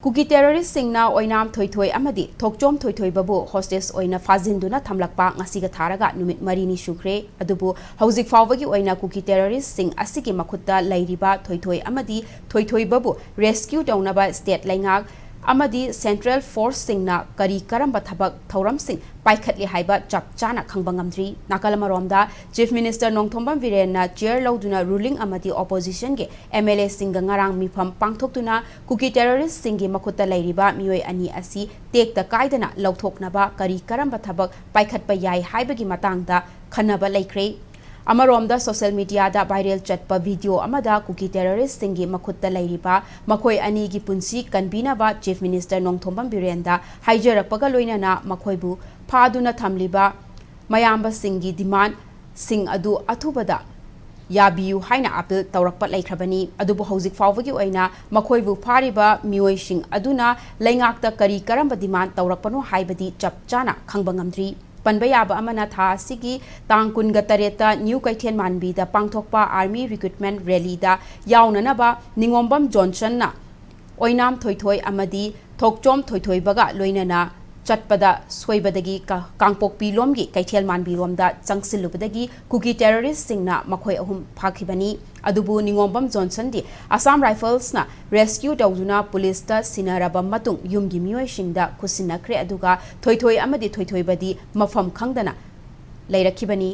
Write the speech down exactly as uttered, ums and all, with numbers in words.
ꯀꯨꯀꯤ ꯇꯦꯔꯣꯔꯤꯁꯁꯤꯡꯅ ꯑꯣꯏꯅꯥꯝ ꯊꯣꯏꯊꯣꯏ ꯑꯃꯗꯤ ꯊꯣꯛꯆꯣꯝ ꯊꯣꯏꯊꯣꯏꯕꯕꯨ ꯍꯣꯁꯇꯦꯖ ꯑꯣꯏꯅ ꯐꯥꯖꯤꯟꯗꯨꯅ ꯊꯝꯂꯛꯄ ꯉꯁꯤꯒ ꯊꯥꯔꯒ ꯅꯨꯃꯤꯠ ꯃꯔꯤꯅꯤ ꯁꯨꯈ꯭ꯔꯦ꯫ ꯑꯗꯨꯕꯨ ꯍꯧꯖꯤꯛ ꯐꯥꯎꯕꯒꯤ ꯑꯣꯏꯅ ꯀꯨꯀꯤ ꯇꯦꯔꯣꯔꯤꯁꯁꯤꯡ ꯑꯁꯤꯒꯤ ꯃꯈꯨꯠꯇ ꯂꯩꯔꯤꯕ ꯊꯣꯏꯊꯣꯏ ꯑꯃꯗꯤ ꯊꯣꯏꯊꯣꯏꯕꯕꯨ ꯔꯦꯁꯀ꯭ꯌꯨ ꯇꯧꯅꯕ ꯁ꯭ꯇꯦꯠ ꯂꯩꯉꯥꯛ ꯑꯃꯗꯤ ꯁꯦꯟꯇ꯭ꯔꯦꯜ ꯐꯣꯔꯁꯁꯤꯡꯅ ꯀꯔꯤ ꯀꯔꯝꯕ ꯊꯕꯛ ꯊꯧꯔꯝꯁꯤꯡ ꯄꯥꯏꯈꯠꯂꯤ ꯍꯥꯏꯕ ꯆꯞ ꯆꯥꯅ ꯈꯪꯕ ꯉꯝꯗ꯭ꯔꯤ꯫ ꯅꯥꯀꯜ ꯑꯃꯔꯣꯝꯗ, ꯆꯤꯐ ꯃꯤꯅꯤꯁꯇꯔ ꯅꯣꯡꯊꯣꯝꯕꯝ ꯕꯤꯔꯦꯟꯅ ꯆꯤꯌꯔ ꯂꯧꯗꯨꯅ ꯔꯨꯂꯤꯡ ꯑꯃꯗꯤ ꯑꯣꯄꯣꯖꯤꯁꯟꯒꯤ ꯑꯦꯝ ꯑꯦꯜ ꯑꯦꯁꯤꯡꯒ ꯉꯔꯥꯡ ꯃꯤꯐꯝ ꯄꯥꯡꯊꯣꯛꯇꯨꯅ ꯀꯨꯀꯤ ꯇꯦꯔꯣꯔꯤꯁꯁꯤꯡꯒꯤ ꯃꯈꯨꯠꯇ ꯂꯩꯔꯤꯕ ꯃꯤꯑꯣꯏ ꯑꯅꯤ ꯑꯁꯤ ꯇꯦꯛꯇ ꯀꯥꯏꯗꯅ ꯂꯧꯊꯣꯛꯅꯕ ꯀꯔꯤ ꯀꯔꯝꯕ ꯊꯕꯛ ꯄꯥꯏꯈꯠꯄ ꯌꯥꯏ ꯍꯥꯏꯕꯒꯤ ꯃꯇꯥꯡꯗ ꯈꯟꯅꯕ ꯂꯩꯈ꯭ꯔꯦ꯫ ꯑꯃꯔꯣꯝꯗ, ꯁꯣꯁꯤꯌꯦꯜ ꯃꯤꯗꯤꯌꯥꯗ ꯚꯥꯏꯔꯦꯜ ꯆꯠꯄ ꯚꯤꯗꯤꯑꯣ ꯑꯃꯗ ꯀꯨꯀꯤ ꯇꯦꯔꯣꯔꯤꯁꯁꯤꯡꯒꯤ ꯃꯈꯨꯠꯇ ꯂꯩꯔꯤꯕ ꯃꯈꯣꯏ ꯑꯅꯤꯒꯤ ꯄꯨꯟꯁꯤ ꯀꯟꯕꯤꯅꯕ ꯆꯤꯐ ꯃꯤꯅꯤꯁꯇꯔ ꯅꯣꯡꯊꯣꯝꯕꯝ ꯕꯤꯔꯦꯟꯗ ꯍꯥꯏꯖꯔꯛꯄꯒ ꯂꯣꯏꯅꯅ ꯃꯈꯣꯏꯕꯨ ꯐꯥꯗꯨꯅ ꯊꯝꯂꯤꯕ ꯃꯌꯥꯝꯕꯁꯤꯡꯒꯤ ꯗꯤꯃꯥꯟꯁꯤꯡ ꯑꯗꯨ ꯑꯊꯨꯕꯗ ꯌꯥꯕꯤꯌꯨ ꯍꯥꯏꯅ ꯑꯄꯤꯜ ꯇꯧꯔꯛꯄ ꯂꯩꯈ꯭ꯔꯕꯅꯤ꯫ ꯑꯗꯨꯕꯨ ꯍꯧꯖꯤꯛ ꯐꯥꯎꯕꯒꯤ ꯑꯣꯏꯅ ꯃꯈꯣꯏꯕꯨ ꯐꯥꯔꯤꯕ ꯃꯤꯑꯣꯏꯁꯤꯡ ꯑꯗꯨꯅ ꯂꯩꯉꯥꯛꯇ ꯀꯔꯤ ꯀꯔꯝꯕ ꯗꯤꯃꯥꯟ ꯇꯧꯔꯛꯄꯅꯣ ꯍꯥꯏꯕꯗꯤ ꯆꯞ ꯆꯥꯅ ꯈꯪꯕ ꯉꯝꯗ꯭ꯔꯤ꯫ ꯄꯟꯕ ꯌꯥꯕ ꯑꯃꯅ, ꯊꯥ ꯑꯁꯤꯒꯤ ꯇꯥꯡ ꯀꯨꯟꯒ ꯇꯔꯦꯠꯇ ꯅ꯭ꯌꯨ ꯀꯩꯊꯦꯜ ꯃꯥꯟꯕꯤꯗ ꯄꯥꯡꯊꯣꯛꯄ ꯑꯥꯔꯃꯤ ꯔꯤꯀ꯭ꯔꯨꯠꯃꯦꯟ ꯔꯦꯂꯤꯗ ꯌꯥꯎꯅꯅꯕ ꯅꯤꯉꯣꯝꯕꯝ ꯖꯣꯟꯁꯟꯅ ꯑꯣꯏꯅꯥꯝ ꯊꯣꯏꯊꯣꯏ ꯑꯃꯗꯤ ꯊꯣꯛꯆꯣꯝ ꯊꯣꯏꯊꯣꯏꯕꯒ ꯂꯣꯏꯅꯅ ꯆꯠꯄꯗ ꯁꯣꯏꯕꯗꯒꯤ ꯀ-, ꯀꯥꯡꯄꯣꯛꯄꯤ ꯂꯣꯝꯒꯤ ꯀꯩꯊꯦꯜ ꯃꯥꯟꯕꯤꯔꯣꯝꯗ ꯆꯪꯁꯤꯜꯂꯨꯕꯗꯒꯤ ꯀꯨꯀꯤ ꯇꯦꯔꯣꯔꯤꯁꯁꯤꯡꯅ ꯃꯈꯣꯏ ꯑꯍꯨꯝ ꯐꯥꯈꯤꯕꯅꯤ꯫ ꯑꯗꯨꯕꯨ ꯅꯤꯉꯣꯝꯕꯝ ꯖꯣꯟꯁꯟꯗꯤ ꯑꯁꯥꯝ ꯔꯥꯏꯐꯜꯁꯅ ꯔꯦꯁꯀ꯭ꯌꯨ ꯇꯧꯗꯨꯅ ꯄꯨꯂꯤꯁꯇ ꯁꯤꯟꯅꯔꯕ ꯃꯇꯨꯡ ꯌꯨꯝꯒꯤ ꯃꯤꯑꯣꯏꯁꯤꯡꯗ ꯈꯨꯠꯁꯤꯟꯅꯈ꯭ꯔꯦ, ꯑꯗꯨꯒ ꯊꯣꯏꯊꯣꯏ ꯑꯃꯗꯤ ꯊꯣꯏꯊꯣꯏꯕꯗꯤ ꯃꯐꯝ ꯈꯪꯗꯅ ꯂꯩꯔꯛꯈꯤꯕꯅꯤ꯫